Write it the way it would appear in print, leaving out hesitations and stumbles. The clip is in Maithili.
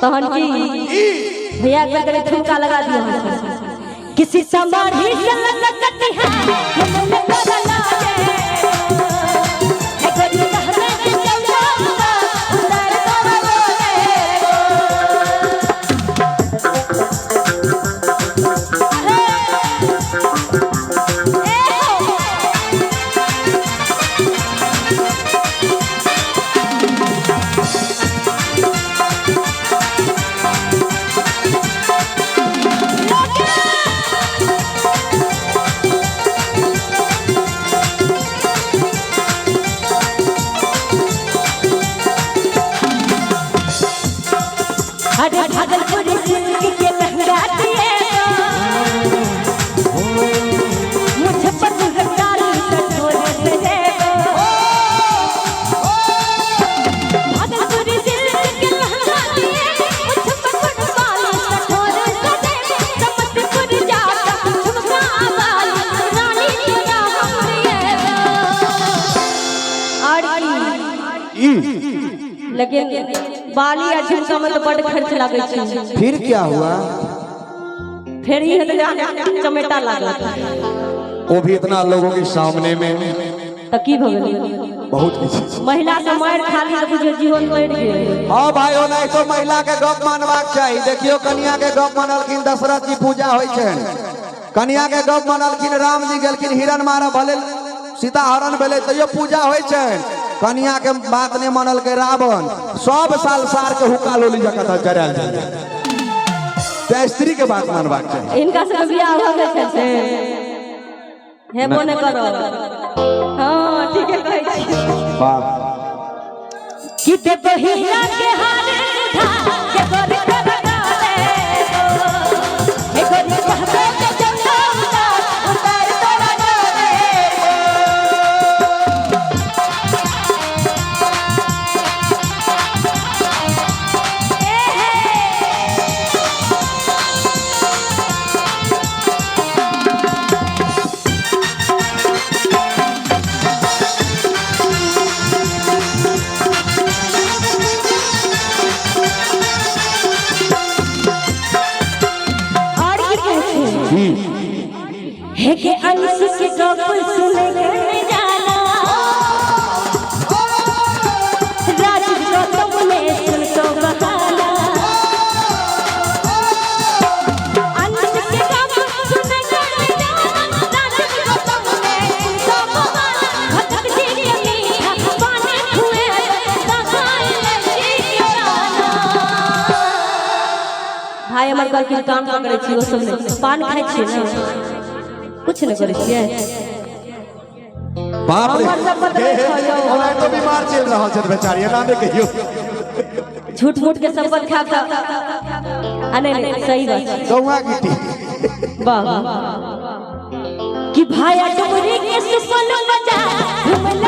तहन की भैया एक बेर कनि ठुमका लगा दियौ अहाँ सब। किसी समाधि से लगत है हम न करला रे ए गोरी कहबे के चौका उतार तोरा गोरे। ए हो। अरे भागलपुर सिल्क के लहंगा दिए मुझे पसंद सठोरे से देवो। भागलपुर सिल्क के लहंगा दिए मुझे पसंद सठोरे से देवो। समस्तीपुर जाता झुमका वाली रानी तोरा हम दिए। और की लेकिन बाली आ झुमका में तो बड़ खर्च लागै छै। फिर क्या हुआ? फेर ई हेतै जे चमेटा लागत। वो भी इतना लोगों के सामने में। तऽ की भऽ गेलै? बहुत किछु। महिला से मारि खाली तऽ बुझियौ जीवन मरि गेल। हाँ भाई, ओनाहितो महिला के गप मानबाक चाही। देखियो, कनिया के गप मानलखिन दशरथ जी, पूजा होइ छनि। कनिया के गप मानलखिन राम जी, गेलखिन हिरण मारऽ, भले सीता हरण भेलै तैयो पूजा होइ छनि। कनिया के बात नहि मानलकै रावण, सब साल सार के हुक्का लोली जकाँ जरायल जाइ। तें स्त्री के बात मानबाक चाही। हिनका सबके बियाह भऽ गेल छै से हेबो नहि करब। हाँ, ठीके कहै छी। वाह। कि देबो हीरा के हार उठा के गोरी तोरा डाले हे गोरी कहबे के चंदा उतार उतार तोरा डाले। ए हे। और की कहै छै हे के अंश के गप सुन के जाना राज गौतम ने सुन तो बहाना। अंश के गप सुन के जाना राज गौतम ने सुन तो बहाना। भगत जी के मीठा पानी खुए दगाई जी के जाना। भाई हमर कहलखिन काम पकड़ै छी, ओ सब नहि, पान खाइ छियै ने, कुछ नहि करै छियै। बाप रे। हमर सब बतबै छौ। ओनाहितो बीमार चलि रहल छथि बेचारी, एना नहि कहियौ। झूठ मूठ के शपथ खा कऽ आ नहि नहि, सही बात छै। गौआ गिट्टी। वाह वाह। कि भाया डुमरी के सुपन बजा घुमल।